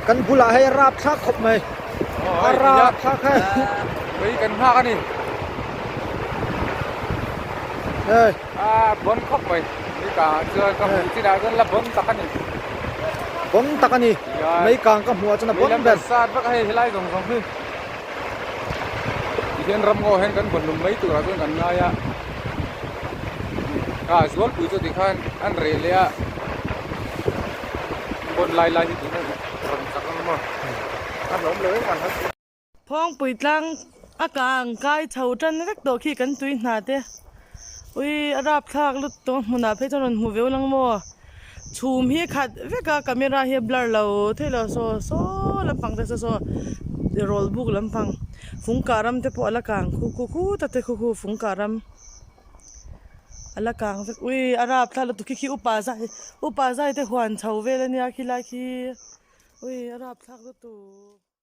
Kan bulah hei a rap thlak khawp mai. A rap thlak hei. Mei kan nghak a ni. Hei. A bon khawp mai. Mei kang ah chuan ka hmuh chinah chuan la bon tak a ni. Bon tak a ni. Mei kang ka hmuh ah chuan a bon ber. Mei lam sat vek a hei helai zawng zawng hi. Tihian ram ngaw hian kan vawn lum mai turah chuan kan ngai a. A zualpui chu tikhan an reh leh a. Bon lai lai hi tuna rawn chak ang maw? A hlawm lo em an han ti. Phawngpui tlang a kang kai chho tan vek tawh khi kan tui hna te. Ui a rap thlak lut tawh hmunah phei chuan rawn hmu veu lang maw? Chhum hi khat vek a camera hi a blur lo thei lo saw saw lampang te saw saw rawl buk lampang fungkah ram te pawh a la kang khu khu khu ta te khu khu fungkah ram. A la kang vek ui a rap thla lutuk khi khi upa zai upa zai te huan chho vel ania khilai khi ui a rap thlak lutuk.